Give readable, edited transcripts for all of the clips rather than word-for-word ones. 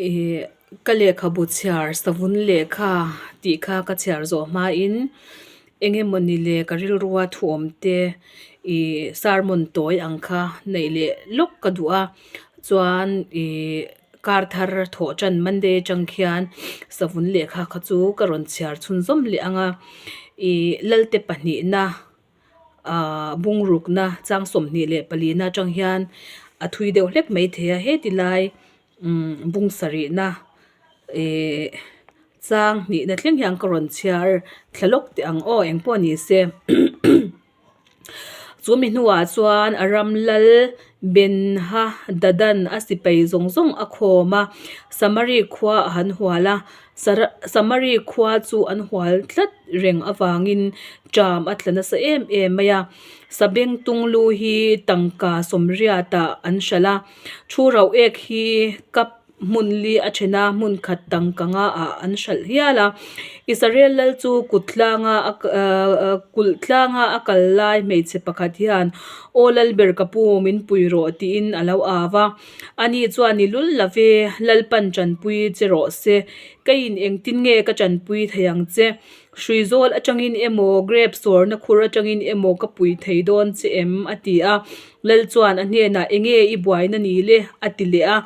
Ih ka lehkhabu chhiar savun lehkha tih kha ka chhiar zawh hmain eng emawni le ka rilrua thu awm te ih sermon tawi ang kha neih leh lawk ka duh a chuan ih kar thar thawh tan Monday atang khian savun lehkha kha chu ka rawn chhiar chhunzawm leh ang a ih Lalte pahnihna ahh bungrukna chang 24na atang hian a thui deuh hlek mai thei a heti lai umm bung sarihna ihh chang hnihna thleng hian ka rawn chhiar thla lawk teh ang aw eng pawh ni se chu mi hnuah chuan a ram lal Benha Dadan a sipai zawng zawng a khawm a Samari khua a han hual a Samari khua chu an hual tlat reng avangin ṭam a tla nasa em em mai a Sabengtung lu hi tangka sawmriatah an hralh a thu rauh ek hi cup hmun li a then a hmun khat tangka nga ah an hralh hial a Israel lal chu kut tlanga a ahh kulh tlanga a kal lai hmeichhe pakhat hian aw lalber ka pu min pui rawh tiin a lo au a ani chuan ni lul love lalpan tanpui che rawh se keiin engtin nge ka tanpui thei ang che Hrui zawl atangin emaw, grape sawrna khur atangin emaw ka pui thei dawn che em? a ti a. Lal chuan a hnenah, Enge i buaina ni le? a ti leh a.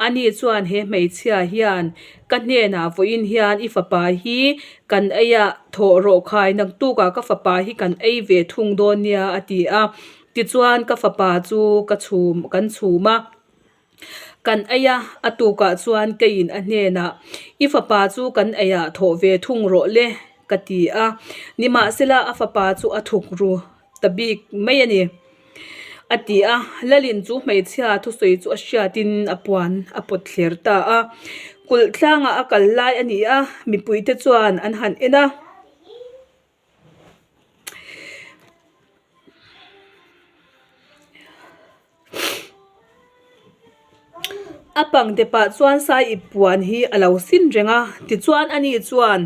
Ani chuan, He hmeichhia hian ka hnenah vawiin hian i fapa hi kan ei a, thawh rawh khai, naktukah ka fapa hi kan ei ve thung dawn nia, a ti a. Tichuan ka fapa chu ka chhum, kan chhum a. Kan ei a, a tukah chuan keiin a hnenah, I fapa chu kan eiah thawh ve thung rawh le, ka ti a. Nimahsela a fapa chu a thuk ru ta bik mai a ni, a ti a. Lalin chu hmeichhia thusawi chu a hriatin a puan a pawt thler ta a. Kulh tlangah a kal lai a ni a, mipuite chuan an han en a. A pang te pah chuan sai ip puan hi a lo sin reng a tichuan ani chuan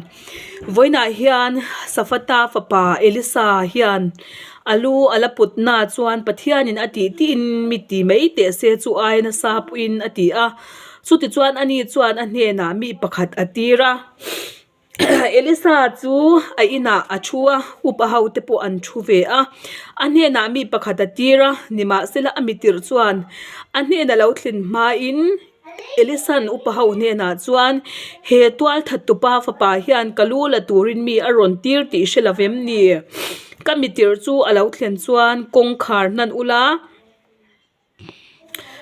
vawiinah hian Safata fapa Elisa hian a lu a la put na chuan Pathianin a tih tiin mi ti mai teh se chu ai nasa pawhin a ti a chutichuan ani chuan a hnenah mi pakhat a tir a. Elisa chu a inah a thu a, upa ho te pawh an thu ve a. A hnenah mi pakhat a tir a, nimahsela a mitirh chuan a hnena lo thlen hmain Elisa'n upa ho hnenah chuan, He tualthat tupa fapa hian ka lu la turin mi a rawn tir tih hre lo vem ni? Ka mitirh chu a lo thlen chuan kawngkhar hnan ula,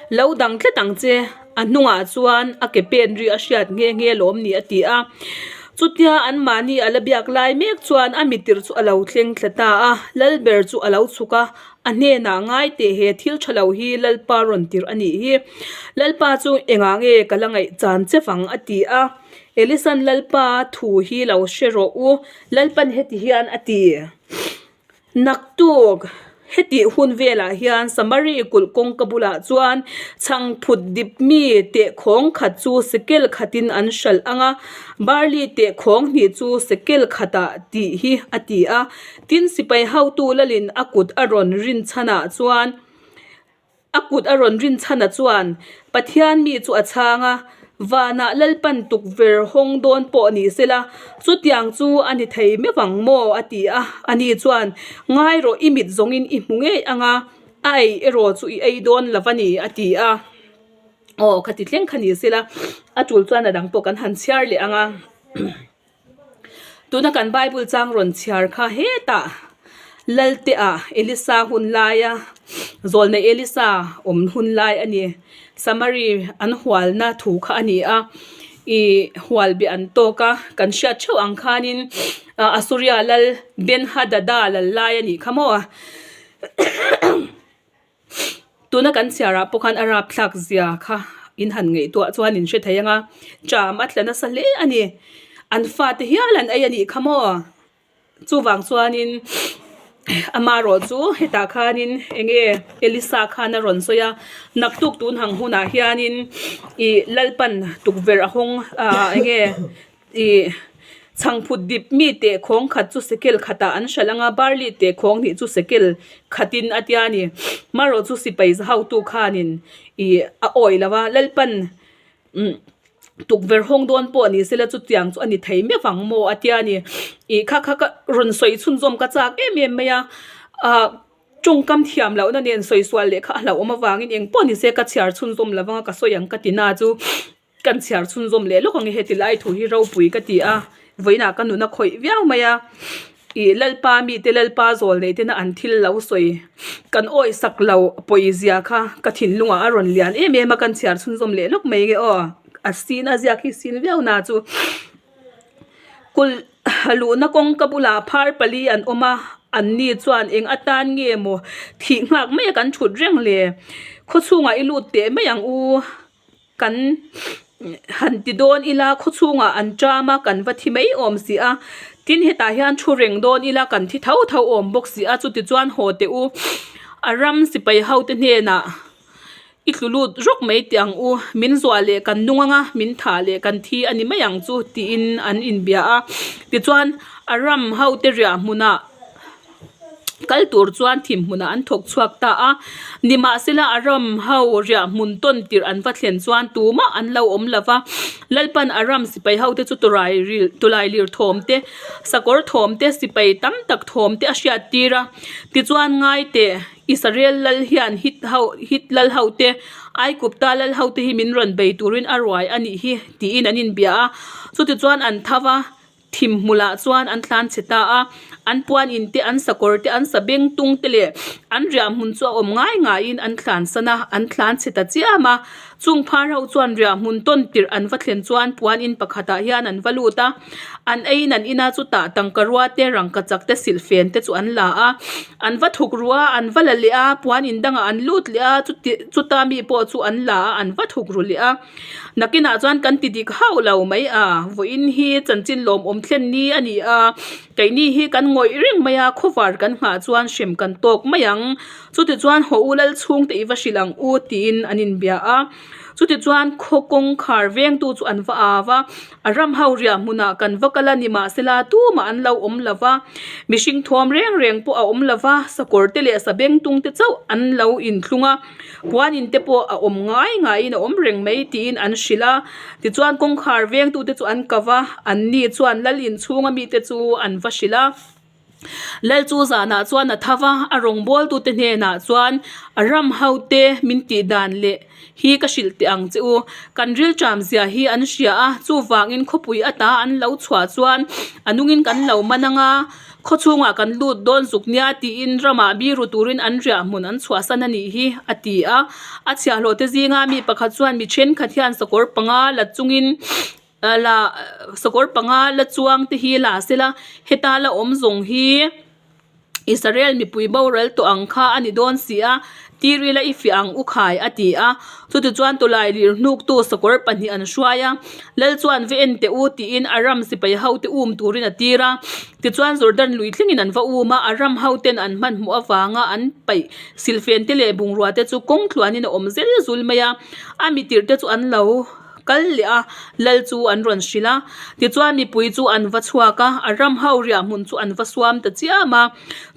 Lo dang tlat ang che, a hnungah chuan a ke pen ri a hriat nghe nghe lawm ni a ti a. Chutia anmahni a la biak lai mek chuan a mitir chu a lo thleng thla ta a, Lalber chu a lo chhuk a, a hnenah ngai teh he thil tha lo hi Lalpa rawn tirh a nih hi. Lalpa chu engah nge ka la ngaih chan che vang a ti a. Elisan Lalpa thu hi lo hre rawh u, Lalpan heti hian a ti. Naktuk, hetih hun velah hian Samari kulh kawngka bulah chuan chhangphut dip mi tehkhawng khat chu sekel khatin an hralh ang a, barley tehkhawng hnih chu sekel khatah tih hi a ti a. Tin, sipai hotu lalin a kut a rawn rinchhanah chuan, A kut a rawn rin chhan a chuan Pathian mi chu a chhang a, Vanah Lalpan tukverh hawng dawn pawh ni sela, chutiang chu a ni thei meuh ang maw? a ti a. Ani chuan, Ngai rawh, i mit zawngin i hmu ngei ang a, a ei erawh chu i ei dawn lo va ni, a ti a. Aw, khati thleng kha ni sela, a tul chuan a dang pawh kan han chhiar leh ang a. Tuna kan Bible chang rawn chhiar kha hetah Lalteah Elisa hun laia zawlna Elisa awm hun lai a ni. Samari an hualna thu kha a ni a, ih hual beh an tawk a, kan hriat theuh ang khanin Asuria lal Ben-hadada lal lai a nih kha maw. Tuna kan chhiarah pawh khan a rapthlak zia kha in han ngaihtuah chuan in hre thei ang a, ṭam a tla nasa hle a ni. An fate hial an ei a nih kha maw? Chuvang chuanin amarawh chu hetah khanin eng nge Elisa khan a rawn sawi a, naktuk tun ang hunah hianin ih Lalpan tukverh a hawng ah eng nge Ih, chhangphut dip mi teh khawng khat chu sekel khatah an hralh ang a, barley teh khawng hnih chu sekel khatin a tia a ni. Marawh chu sipai za hotu khanin ih a awih lo a, Lalpan umm Tukverh hawng dawn pawh ni sela chutiang chu a ni thei meuh ang maw a tia ni. Ih kha kha ka rawn sawi chhunzawm ka chak em em mai a, ah tawngkam thiam lohna nen sawi sual leh kha a hlauhawm avangin eng pawh ni se ka chhiar chhunzawm lo vang a ka sawi ang ka ti na chu kan chhiar chhunzawm leh lawk ang e heti lai thu hi ropui ka ti a, vawiinah ka nun a khawih viau mai a. Ih Lalpa mite Lalpa zawl nei tena an thil lo sawi kan awih sak lo pawi zia kha ka thinlungah a rawn lian em em a kan chhiar chhunzawm leh lawk mai nge aw a sin a ziak hi sin viau na chu kulh luhna kawngka bulah phar pali an awm a an ni chuan eng atan nge maw thih nghak mai a kan thut reng le khawchhungah i lut teh mai ang u. Kan han ti dawn ila khawchhungah an ṭam a, kan va thi mai awm si a. Tin, hetah hian thu reng dawn ila kan thi tho tho awm bawk si a. Chutichuan haw teh u, a ram sipai hote hnenah i tlu lut rawk mai teh ang u. Min zuah leh kan nung ang a, min thah leh kan thi a ni mai ang chu tiin an inbia a. Tichuan, a ram hote riah hmunah. Kal tur chuan thim hmunah an thawk chhuak ta a, nimahsela a ram ho riah hmun tawn tirh an va thlen chuan tumah an lo awm lo va, Lalpan a ram sipai hote chu tawlai lir thawm te, sakawr thawm te, sipai tam tak thawm te a hriat tir a, tichuan ngai teh Israel lal hian Hit ho Hit lal hote, Aikupta lal hote hi min rawn bei turin a ruai a nih hi tiin an inbia a, chutichuan an tho va. Thim hmulah chuan an tlan chhe ta a, an puan in te, an sakawr te, an sabeng tung te leh an riah hmun chu a awm ngai ngaiin an tlan san a, an tlan chhe ta chiam a. Chung phar ho chuan riah hmun tawn tirh an va thlen chuan puan in pakhatah hian an va lut a, an eiin an ina chutah tangkarua te, rangkachak te, silhfen te chu an la a, an va thuk ru a, an va la leh a, puan in dangah an lut leh a, chuti chuta mi pawh chu an la a, an va thuk ru leh a. Nakinah chuan kan ti dik hauh lo mai a, vawiin hi chanchin lawmawm thlen ni a ni a, keini hi kan ngawih reng mai a, khawvar kan nghah chuan hrem kan tawk mai ang, chutichuan haw u lal chhungte i va hrilh ang u tiin an inbia a, chutichuan khaw kawngkhar vengtu chu an va au a, a ram ho riah hmunah kan va kal a nimahsela tumah an lo awm lo va, mihring thawm reng reng pawh a awm lo va, sakawr te leh sabengtung te chauh an lo inthlung a. Puan in te pawh a awm ngai ngaiin a awm reng mai tiin an hrilh a, tichuan kawngkhar vengtute chu an kau a, an ni chuan lal inchhunga mite chu an va hrilh a. Lal chu zanah chuan a tho va, a rawngbawltute hnenah chuan a ram hote min tih dan leh hi ka hrilh teh ang che u, kan rilṭam zia hi an hria a, chuvangin khawpui ata an lo chhuah chuan a nungin kan lo man ang a, Khaw chhungah kan lut dawn zuk nia tiin ramah biru turin an riah hmun an chhuahsan a nih hi, a ti a. A chhiahhlawhte zinga mi pakhat chuan mi thenkhat hian sakawr panga la chungin la sakawr panga la chuang te hi la sela, heta la awm zawng hi Israel mipui boral tawh ang kha a ni dawn si a, tir ila i fiah ang u khai, a ti a. Chutichuan tawlai lir hnuktu sakawr pahnih an hruai a, Lal chuan va en teh u tiin a ram sipai hote um turin a tir a. Tichuan Jordan lui thlengin an va um a, a ram hoten an hmanhmawh avanga an paih silfen te leh bungrua te chu kawng tluanin a awm zel zul mai a. A mitirh te chu an lo kal leh a, Lal chu an rawn hrilh a. Tichuan mipui chu an va chhuak a, a ram ho riah hmun chu an va suam ta chiam a.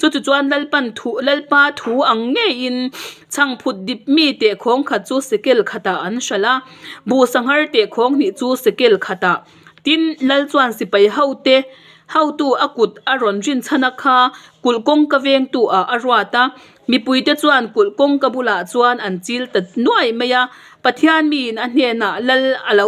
Chutichuan Lalpan thu Lalpa thu ang ngeiin chhangphut dip mi tehkhawng khat chu sekel khatah an hralh a. Buh sanghar tehkhawng hnih chu sekel khatah. Tin, Lal chuan sipai hote hotu a kut a rawn rinchhan a kha kulh kawngka vengtu ah a ruat a. Mipuite chuan kulh kawngka bulah chuan an chil ta nuai mai a. Pathian miin a hnenah Lal a lo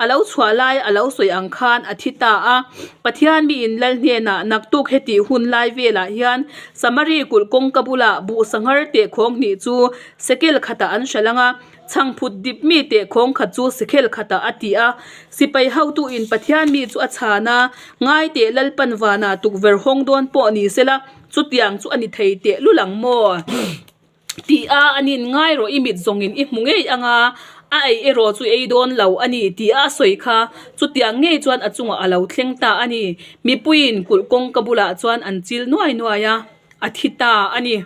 a lo chhuah lai a lo sawi ang khan a thi ta a. Pathian miin Lal hnenah naktuk hetih hun lai velah hian Samari kulh kawngka bulah buh sanghar tehkhawng hnih chu sekel khatah an hralh ang a. Chhangphut dip mi teh khawng khat chu sikhel khatah a ti a. Sipai hotuin Pathian mi chu a chhan a, Ngai teh Lalpan vanah tukverh hawng dawn pawh ni sela, chutiang chu a ni thei teh lul ang maw? Tih a, a nin ngai rawh i mit zawngin i hmu ngei ang a, a ei erawh chu i ei dawn lo a ni tih a sawi kha. Chutiang ngei chuan a chungah a lo thleng ta a ni. Mipuiin kulh kawngka bulah chuan an chil nuai nuai a, a thi ta a ni.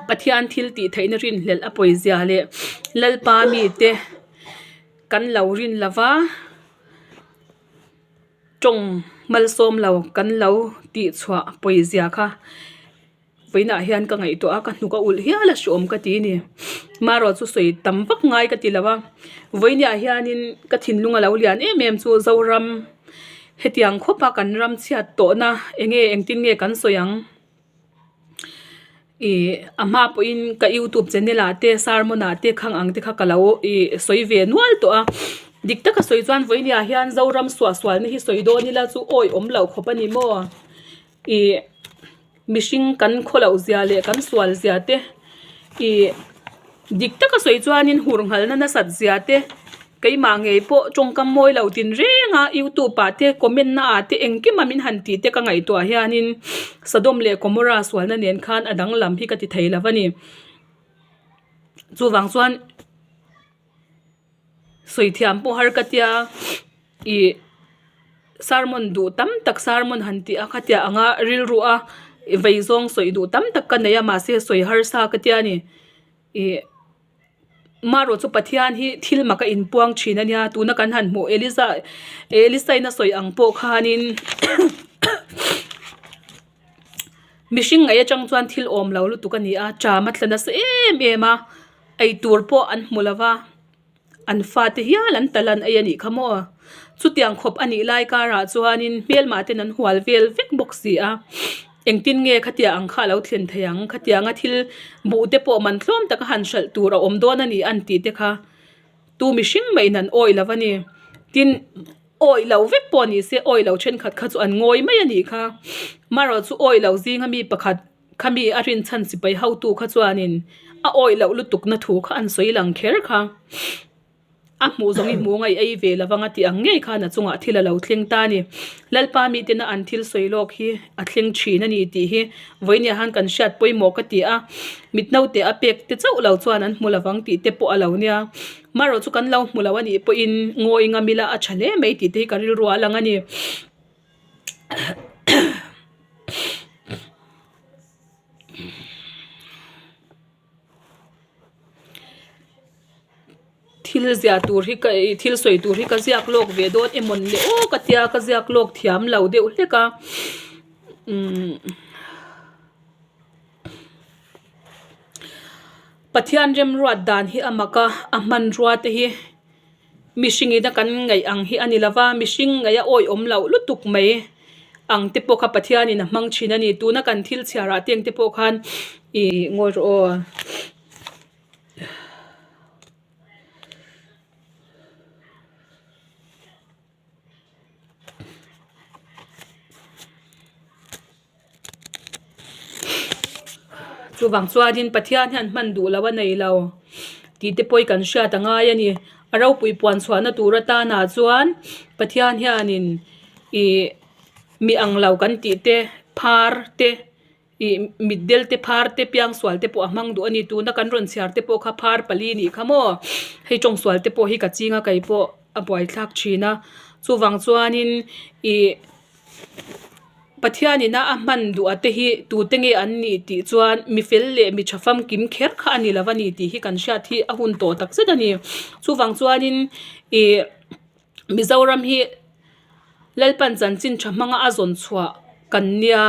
Pathian thil tih theihna rinhlelh a pawizia leh Lalpa mite kan lo rin lova tawng malsawm lo kan lo tih chhuah pawizia kha. Vawiinah hian ka ngaihtuah a, ka hnuk a ulh hial a hreawm ka ti a ni. Marawh chu sawi tam vak ngai ka ti lo a, vawiiniah hianin ka thinlung a lo lian em em chu Zoram hetiang khawpa kan ram chhiat tawhna eng nge engtin nge kan sawi ang ih a hma pawhin ka youtube channel ah te sermon ah te khang ang te kha ka lo ih sawi ve nual tawh a, dik taka sawi chuan vawiiniah hian Zoram suahsualna hi sawi dawn ila chu awihawm loh khawp a ni maw. Ih mihring kan khawloh zia leh kan sual zia te ih dik taka sawi chuanin hur nghalna nasat zia te keimah ngei pawh tawngkam mawi lo tin reng a youtube ah te comment na ah te engkim a min han tih te ka ngaihtuah hianin Sodom leh Gomorrah sualna nen khan a danglam hi ka ti thei lo a ni chuvang chuan. Sawi thiam pawh har ka tia ih sermon duh tam tak sermon han tih a khatia anga rilru a vei zawng sawi duh tam tak ka nei a mahse sawi harsa ka tia ni ih marawh chu Pathian hi thil mak a inpuang thin a nia tuna kan han hmuh Eliza Elisa in a sawi ang pawh khanin mihring ngaih atang chuan thil awm lo lutuk a ni a ṭam a tla nasa em em a. Eitur pawh an hmu lo va, an fate hial an tal an ei a nih kha maw? Chutiang khawp a nih lai karah chuanin hmelmah ten an hual vel vek bawk si a, engtin nge khatia ang kha a lo thlen thei ang? Khatianga thil buh te pawh man thlawm taka han hralh tur a awm dawn a ni an tih te kha tu mihring mahin an awih lo a ni. Tin, awih lo vek pawh ni se awih lo thenkhat kha chu an ngawi mai a nih kha. Marawh chu awih lo zinga mi pakhat. Khami a rinchhan sipai hotu kha chuanin a awih loh lutukna thu kha an sawi lang kher kha. A hmuh zawng i hmuh ngaih ei ve lo vang a tih ang ngei khan a chungah thil a lo thleng ta a ni. Lalpa mitena an thil sawi lawk hi a thleng thin a ni tih hi vawinia han kan hriat pawimawh ka ti a. Mit naute a pek te chauh lo chuan an hmu lo vang tih te pawh a lo nia. Marawh chu kan lo hmu lo a nih pawhin ngawi ngam ila a tha hle mai tih te hi ka rilru a lang a ni. Thil ziah tur hi ka ih thil sawi tur hi ka ziak lawk ve dawn emaw ni le aw ka tia ka ziak lawk thiam lo deuh hlek a umm Pathian remruat dan hi a mak a a hmanrua te hi. Mihringin a kan ngaih ang hi a ni lova, mihring ngaih a awihawm loh lutuk mai ang te pawh kha Pathianin a hmang thin a ni. Tuna kan thil chhiarah te ang te pawh khan ih ngawi rawh aw. Chuvang chuanin Pathian hian hman duh loh a nei lo tih te pawh hi kan hriat a ngai a ni. A ropui puan chhuahna tur atanah chuan Pathian hianin ih mi ang lo kan tih te phar te ih mitdel te phar te piangsual te pawh a hmang duh a ni. Tuna kan rawn chhiar te pawh kha phar pali nih kha maw hei tawngsual te pawh hi ka ching a kei pawh a buaithlak thin a. Chuvang chuanin ih. Pathianina a hman duh a te hi tute nge an nih tih chuan mi fel leh mi tha famkim kher kha a ni lo a ni tih hi kan hriat hi a hun tawh tak zet a ni. Chuvang chuanin ih Mizoram hi Lalpan chanchin tha hmanga a zawn chhuah kan nia.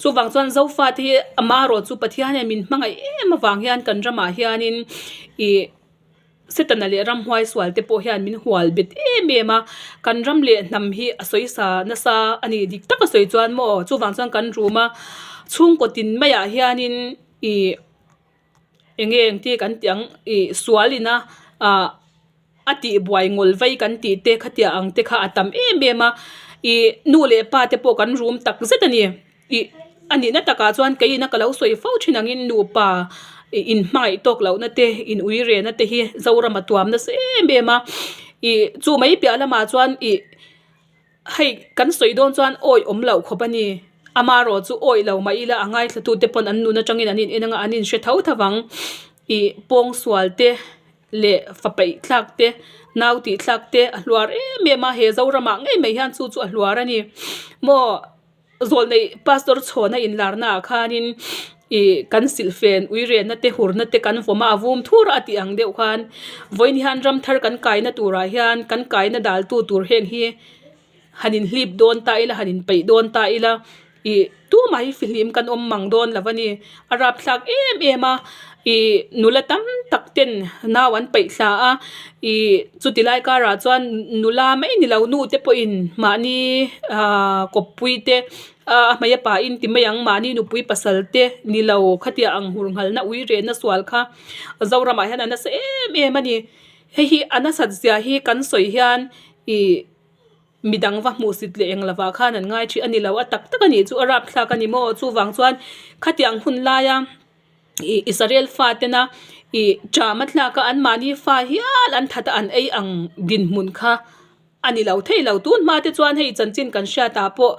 Chuvang chuan Zofate hi amaherawh chu Pathian hian min hmangaih em avang hian kan ramah hianin ih. Setana leh ramhuai sual te pawh hian min hual bet em em a, kan ram leh hnam hi a sawi sa nasa a ni dik taka sawi chuan maw chuvang chuan kan room a chhungkaw tin maiah hianin ih eng nge engti kan tih ang ih sual ina ah a tih buai ngawl vei kan tih te khatiang ang te kha a tam em em a ih nu leh pa te pawh kan room tak zet a ni. Ih a nihna takah chuan keiin a ka lo sawi fo thin angin nupa ih inhmangaih tawk lohna te in ui rehna te hi Zoram a tuam nasa em em a ih chu mai piah lamah chuan ih hei kan sawi dawn chuan awi awm loh khawp a ni amaherawh chu awi lo mah ila a ngaithla tu te pawn an nun atangin an in en anga an in hre tho tho vang ih pawngsual te leh fa peih thlak te nau tih thlak te a hluar em em a he Zoramah ngei mai hian chu chu a hluar a ni maw. Zawlneih pastor chhawna inlarna ah khanin ih kan silhfen uirenna te hurna te kan vawm a a vum thur a tih ang deuh khan vawiin hian ram thar kan kaina turah hian kan kaina daltu tur heng hi han inhlip dawn ta ila han inpeih dawn ta ila. Ih tumah hi fihlim kan awm mang dawn lo a ni. A rapthlak em em a, ih nula tam tak ten nau an peih thla a, ih chuti lai karah chuan nula mai ni lo nu te pawhin mahni ahh kawppui te a hmei a pahin ti mai ang mahni nupui pasal te ni lo khatiang ang hur nghalna ui rehna sual kha Zoramah hian a nasa em em a ni. Hei hi a nasat zia hi kan sawi hian ih. Midang va hmuh sit leh eng lovah khan an ngai thin a ni lo a tak tak a nih chu a rapthlak a ni maw chuvang chuan khatiang hun laia ih Israel fa tena ih ṭam a thlak a anmahni fa hial an that a an ei ang dinhmun kha a ni lo thei lo tun hma te chuan hei chanchin kan hriat ah pawh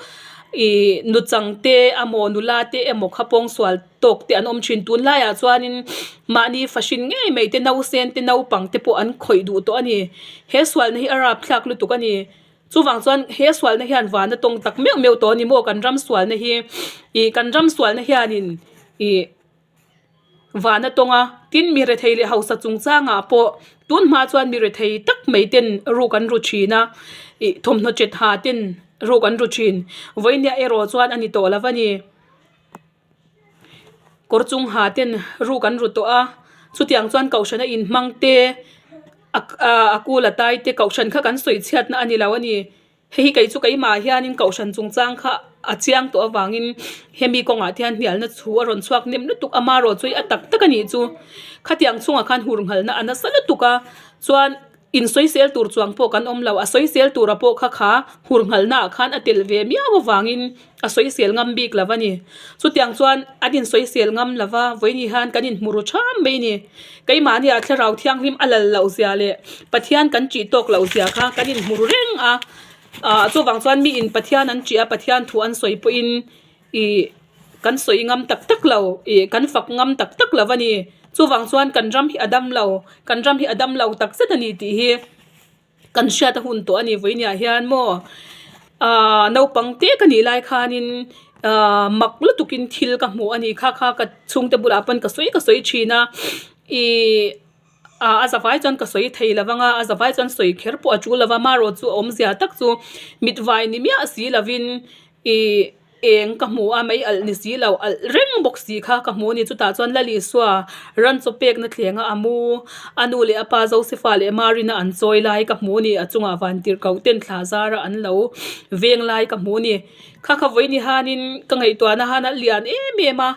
ih nuchang te emaw nula te emaw kha pawngsual tawk te an awm thin tunlaiah chuanin mahni fahrin ngei mai te nausen te naupang te pawh an khawih duh tawh a ni he sualna hi a rapthlak lutuk a ni chuvang chuan he sualna hian van a tawng tak meuh meuh tawh a ni maw kan ram sualna hi ih kan ram sualna hianin ih van a tawng a tin mi rethei leh hausa chungchangah pawh tun hma chuan mi rethei tak mai ten ruk an ru thin a ih thawmhnaw chet ha ten ruk an ru thin vawinia erawh chuan a ni tawh lo a ni. Kawr chung ha ten ruk an ru tawh a chutiang chuan kohhran a inhmang te a kul a tai te kohhran kha kan sawi chhiatna a ni lo a ni hei hi kei chu keimah hianin kohhran chungchang kha a chiang tawh avangin hemi kawngah te hian hnialna chhu a rawn chhuak hnem lutuk a amaherawh chu a tak tak a nih chu khatiang chungah khan hur nghalna a nasa lutuk a chuan. Insawisel tur chuang pawh kan awm lo, a sawisel tura pawh kha kha hur nghalna ah khan a tel ve miau avangin a sawisel ngam bik lo a ni. Chutiang chuan an insawisel ngam lo va, vawiin hian kan inhmu ru ṭham mai a ni. Keimahni ah thlarau thianghlim a lal loh zia leh Pathian kan ṭih tawk loh zia kha kan inhmu ru reng a, ah chuvang chuan miin Pathian an ṭih a, Pathian thu an sawi pawhin Ih, kan sawi ngam tak tak lo, ih, kan fak ngam tak tak lo a ni. Chuvang chuan kan ram hi a dam lo, kan ram hi a dam lo tak zet a ni tih hi kan hriat a hun tawh a ni vawiiniah hian maw. Aaa naupang te ka nih lai khanin aaa mak lutukin thil ka hmu a ni kha kha ka chhungte bulah pawn ka sawi ka sawi thin a, ih. Ah a zavai chuan ka sawi thei lo vang a, a zavai chuan sawi kher pawh a tul lo va, marawh chu a awmzia tak chu mitvai ni miah si lovin ih eng ka hmu a mei alh ni si lo alh reng bawk si kha ka hmu a ni chutah chuan Lalisua ran chaw pekna thlenga a mu a nu leh a pa Josefa leh Marina an chawi lai ka hmu a ni a chungah vantirhkoh ten thla zara an lo veng lai ka hmu a ni kha kha vawiin hianin ka ngaihtuahna han a lian em em a.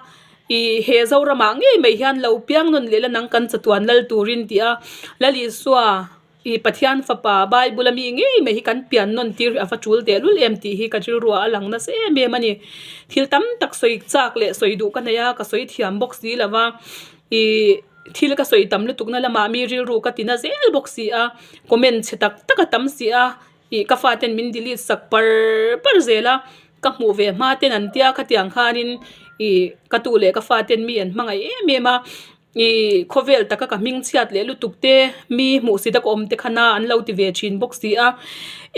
Ih, he Zoramah ngei mai hian lo piang nawn leh la nang kan chatuan lal turin tih a, Lal Isua, ih, Pathian fapa Bible a mi ngei mai hi kan pian nawn tir hi a va tul teh lul em tih hi ka rilruah a lang nasa em em a ni. Thil tam tak sawi chak leh sawi duh ka nei a, ka sawi thiam bawk si lo va, ih, thil ka sawi tam lutukna lamah mi rilru ka ti na zel bawk si a, comment chhe tak tak a tam si a, Ih ka faten min delete sak par par zel a, ka hmuh ve hma ten an tia khatiang khanin ih ka tu leh ka faten mi an hmangaih em em a, ih khawvel taka ka hming chhiat leh lutuk te mi hmuh si tak awm te kha na an lo ti ve thin bawk si a,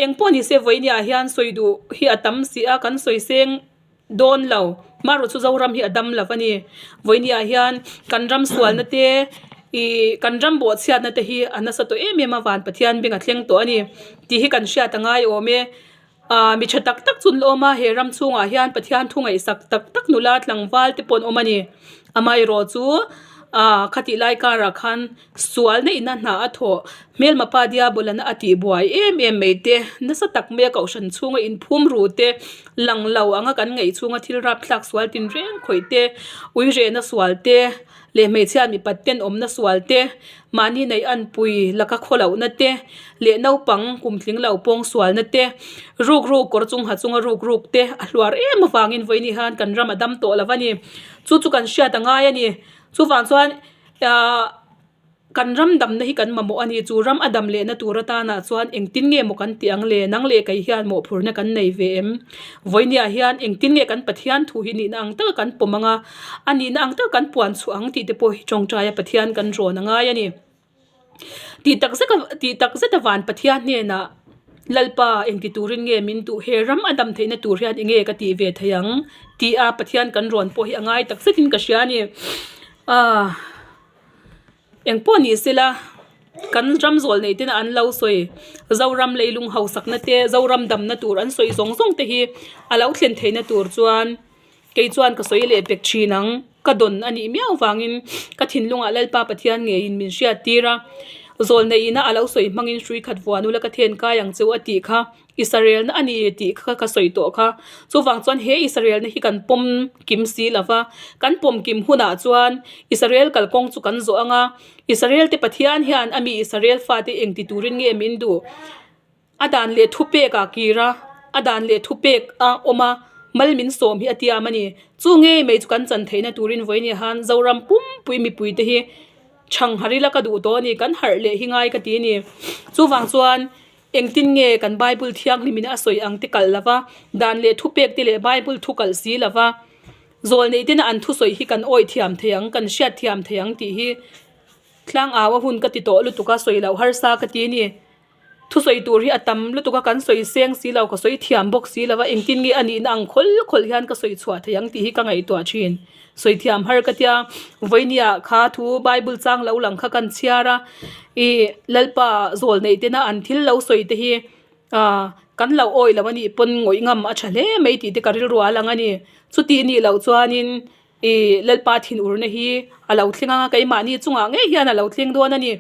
engpawh ni se vawinia hian sawi duh hi a tam si a kan sawi seng. Dawn lo. Hmarawh chu Zoram hi a dam lo a ni. Vawinia hian kan ram sualna te ih kan ram bawhchhiatna te hi a nasa tawh em em a van Pathian beng a thleng tawh a ni tih hi kan hriat a ngai awm e. Ah mi tha tak tak chu an la awm a, he ram chhungah hian Pathian thu ngaihsak tak tak nula tlangval te pawh an awm a ni. Amaherawh chu ah khatih lai karah khan Sual neihna hna a thawh, hmelma pa Diabolana a tih buai em em mai te, nasa tak maia kohhran chhunga inphum ru te, lang lo anga kan ngaih chhunga thil rapthlak sual tinreng khawih te, uirehna sual te, leh hmeichhia mipat tenawmna sual te, mahni neih anpui laka khawlohna te, leh naupang kumtling lo pawng sualna te, ruk ruk kawr chung ha chunga ruk ruk te a hluar em avangin vawiin hian kan ram a dam tawh lo a ni. Chu chu kan hriat a ngai a ni. Chuvang chuan. Ahh kan ram damna hi kan mamawh a ni, chu ram a dam lehna tur atana chuan engtin nge maw kan tih ang le, nang leh kei hian mawhphurhna kan nei ve em? Vawinia hian engtin nge kan Pathian thu hi nihna ang taka kan pawm ang a, a nihna ang taka kan puan chhuah ang tih te pawh hi tawngtaia Pathian kan rawn a ngai a ni. Tih tak zet a tih tak zet a van Pathian hnenah Lalpa engti turin nge min duh he ram a dam theihna tur hian enge ka tih ve thei ang tih a Pathian kan rawn pawh hi a ngai tak zetin ka hria a ni. Aaa engpawh ni sela. Kan ram zawl nei tena an lo sawi Zoram leilung hausakna te Zoram damna tur an sawi zawng zawng te hi a lo thlen theihna tur chuan kei chuan ka sawi leh pek thin ang. Ka dawn a nih miau vangin ka thinlungah Lalpa Pathian ngeiin min hriat tir a, zawl neiin a a lo sawi hmangin hrui khat vuan ula ka then kai ang cheu a tih kha. Israelna a ni tih kha ka sawi tawh kha. Chuvang chuan he Israelna hi kan pawm kim si lo va, kan pawm kim hunah chuan Israel kalkawng chu kan zawh ang a, Israel te Pathian hian a mi Israel fate eng ti turin nge min duh? A dan leh thupek ah kir a, a dan leh thupek a awm a, mal min sawm hi a tiam a ni. Chu ngei mai chu kan chan theihna turin vawiin hian Zoram pumpui mipuite hi chhang har ila ka duh tawh a ni, kan harh leh hi ngai ka ti a ni. Chuvang chuan. Engtin nge kan Bible thianghlimin a sawi ang te kalh lova, dan leh thupek te leh Bible thu kalh si lova, zawlneih tena an thusawi hi kan awih thiam thei ang, kan hriat thiam thei ang tih hi tlang au a hun ka ti tawh lutuk a, sawi loh harsa ka ti a ni. Thusawi tur hi a tam lutuk a, kan sawi seng si lo, ka sawi thiam bawk si lova, engtin nge a nihna ang khawlh khawlh hian ka sawi chhuah thei ang tih hi ka ngaihtuah thin. Sawi thiam har ka tia, vawinia kha thu Bible chang lo lang kha kan chhiar a, ih Lalpa zawl neih tena an thil lo sawi te hi ah kan lo awih lo a nih pawn ngawih ngam a tha hle mai tih te ka rilru a lang a ni. Chutih nih loh chuanin ih Lalpa thinurna hi a lo thleng ang a, keimahni chungah ngei hian a lo thleng dawn a ni.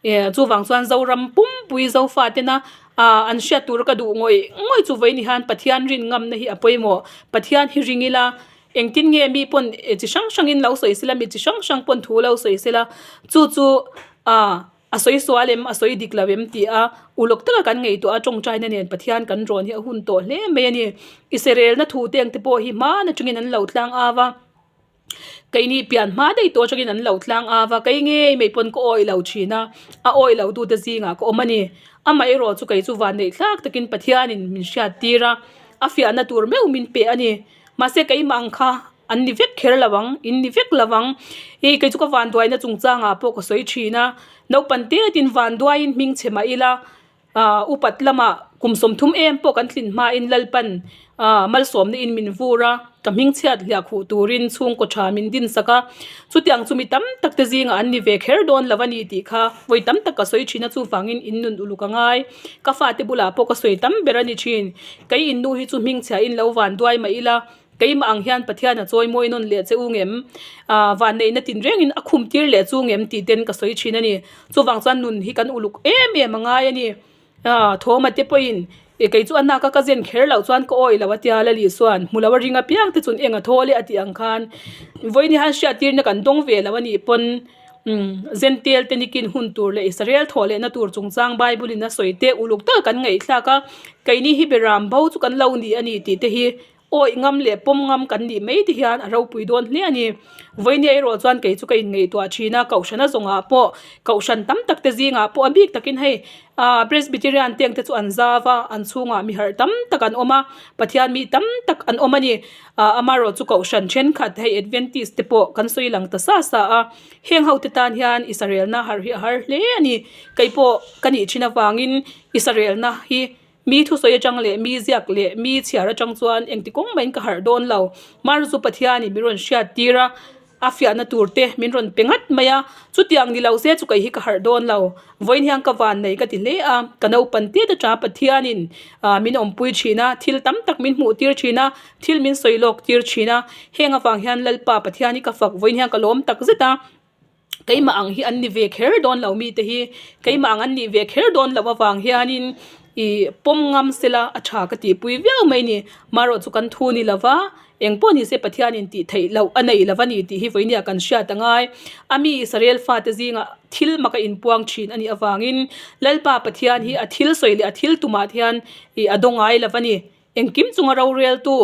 Ih chuvang chuan Zoram pumpui Zofa tena ah an hriat tur ka duh ngawih ngawih chu vawiin hian Pathian rin ngamna hi a pawimawh. Pathian hi ring ila. Engtin nge mi pawn chi hrang hrangin lo sawi sela, mi chi hrang hrang pawn thu lo sawi sela, chu chu ah a sawi sual em, a sawi dik lo em tih a ulawk taka kan ngaihtuah a tawngtaina nen Pathian kan rawn hi a hun tawh hle mai a ni. Israelna thu te ang te pawh hi hman atangin an lo tlang av a, keini pian hma daih tawh atangin an lo tlang av a, kei ngei mai pawn ka awih lo thin a, a awih lo tute zingah ka awm a ni. Amaherawh chu kei chu vanneih thlak takin Pathianin min hriat tir a, a fiahna tur meuh min pe a ni. Mahse keimah ang kha an ni vek kher lo ang, in ni vek lo ang. Hei kei chu ka vanduaina chungchangah pawh ka sawi thin a, naupang tetin vanduaiin hming chhe mah ila ah upat lamah kum 30 em pawh kan tlin hmain Lalpan ah malsawmna in min vur a, ka hming chhiat hliah khuh turin chhungkaw tha min din sak a, chutiang chu mi tam tak te zingah an ni ve kher dawn lo a ni tih kha vawi tam tak ka sawi thin a, chuvangin in nun uluk a ngai. Ka fate bulah pawh ka sawi tam ber a ni thin. Kei in nu hi chu hmingchhiahin lo van duai mah ila, keimah ang hian Pathian a chawi mawi nawn leh che u ngem? Aaa vanneihna tinrengin a khum tir leh chu ngem tih ten ka sawi thin a ni. Chuvang chuan nun hi kan uluk em em a ngai a ni. Aaa Thawma te pawhin e kei chu a naka ka zen kher loh chuan ka awih lo a tia Lali chuan hmu lo a ring apiang te chuan eng a thaw leh a tih ang khan vawiin hian hriattirna kan dawng ve lo a nih pawn Umm Zentel te nikin hun tur leh Israel thawh lehna tur chungchang Bible in a sawi te uluk taka kan ngaihthlak a, keini hi beram bo chu kan lo ni a ni tih te hi awih ngam leh pawm ngam kan nih mai te hian a ropui dawn hle a ni. Vawinia erawh chuan kei chu ka inngaihtuah thin a, Kohhrana zawngah pawh Kohhran tam tak te zingah pawh a bik takin hei Aaa Presbyterian te ang te chu an zau a, an chhungah mi harh tam tak an awm a, Pathian mi tam tak an awm a ni. Aaa amaherawh chu Kohhran thenkhat hei Adventist te pawh kan sawi lang ta sa sa a, heng ho te tan hian Israelna harh hi a har hle a ni. Kei pawh ka nih thin avangin Israelna hi mi thusawi atang leh mi ziak leh mi chhiar atang chuan engti kawng mahin ka harh dawn lo. Mar chu Pathianin min rawn hriat tir a. A fiahna tur te min rawn pe ngat mai a, chutiang ni lo se chu kei hi ka harh dawn lo. Vawiin hian ka van nei ka ti hle a, ka naupan tet atanga Pathianin ah min awmpui thin a, thil tam tak min hmuh tir thin a, thil min sawi lawk tir thin a, heng avang hian Lalpa Pathian hi ka fak vawiin hian ka lawm tak zet a, keimah ang hi an ni ve kher dawn lo mite hi, keimah ang an nih ve kher dawn loh avang hianin ih pawm ngam sela a tha ka tihpui viau mai ni. Marawh chu kan thu ni lova. Eng pawh ni se Pathianin tih theih loh a nei lo a ni tih hi vawinia kan hriat a ngai. A mi Israel fate zingah thil mak a inpuang thin a nih avangin Lalpa Pathian hi a thil sawi leh a thil tumah te hian ih a daw ngai lo a ni. Engkim chunga roreltu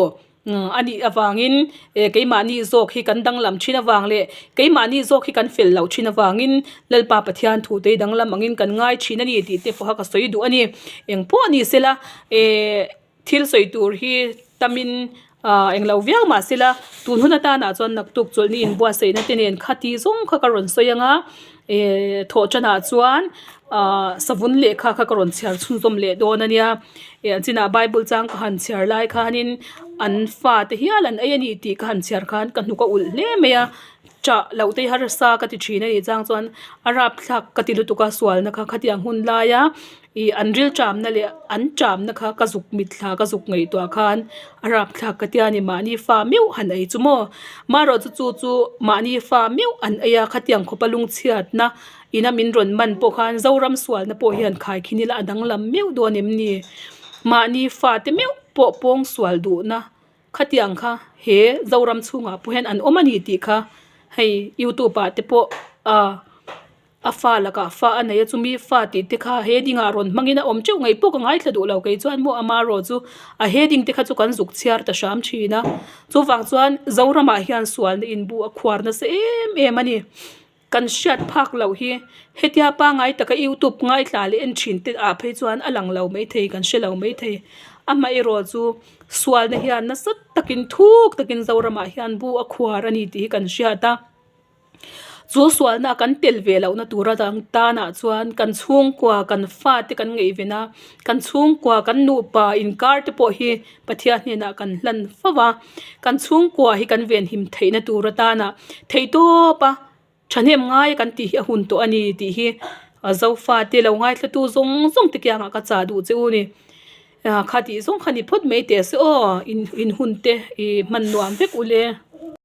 a nih avangin eh keimahni zawk hi kan danglam thin avang leh keimahni zawk hi kan fel loh thin avangin Lalpa Pathian thu te hi danglam angin kan ngai thin a ni tih te pawha ka sawi duh a ni. Eng pawh ni sela eh. Thil sawi tur hi tamin ah englo viau mah sela tun hun atanah chuan naktuk chawlhni inbuatsaihna te nen khati zawng kha ka rawn sawi ang a eh thawh tanah chuan ah savun lehkha kha ka rawn chhiar chhunzawm leh dawn a nia eh an chinah bible chang ka han chhiar lai khanin an fate hial an ei a ni tih ka han chhiar khan ka hnuk a ulh hle mai a. Chah loh te hi harsa ka ti thin a nih chang chuan a rapthlak ka ti lutuk a sualna kha khatiang hun laia ih an ril chamna leh an chamna kha ka zuk mitthla ka zuk ngaihtuah khan a rapthlak ka tia ni mahni fa meuh han ei chu maw marawh chu chu chu mahni fa meuh an ei a khatiang khawpa lungchhiatna ina min rawn man pawh khan zoram sualna pawh hian khaikhin ila a danglam meuh dawn em ni mahni fate meuh pawh pawng sual duhna. Khatiang kha he Zoram chhungah pawh hian an awm a ni tih kha hei youtube ah te pawh ah a fa lakah fa a nei a chumi fa tih te kha heading ah rawn hmangin a awm teuh ngei pawh ka ngaithla duh lo kei chuan maw amarawh chu a heading te kha chu kan zuk chhiar ta hram thin a chuvang chuan Zoramah hian sualna inbu a khuar nasa em em a ni. Kan hriat phak loh hi hetia pangai taka youtube ngaithla leh en thin te ah phei chuan a lang lo maithei kan hre lo maithei amaherawh chu sualna hian nasa takin thuk takin Zoramah hian bu a khuar a ni tih hi kan hriat a chu sualna kan tel ve lohna tura dang tanah chuan kan chhungkua kan fate kan ngaihven a kan chhungkua kan nupa inkar te pawh hi Pathian hnenah kan hlan fo a, kan chhungkua hi kan venhim theihna tur atana theihtawp a thahnem ngai kan tih hi a hun tawh a ni tih hi Zofa te lo ngaithlatu zawng zawng te kiangah ka chah duh che u ni. Kha tih zawng kha ni phawt mai teh se aw in hun te i hman nuam vek ule.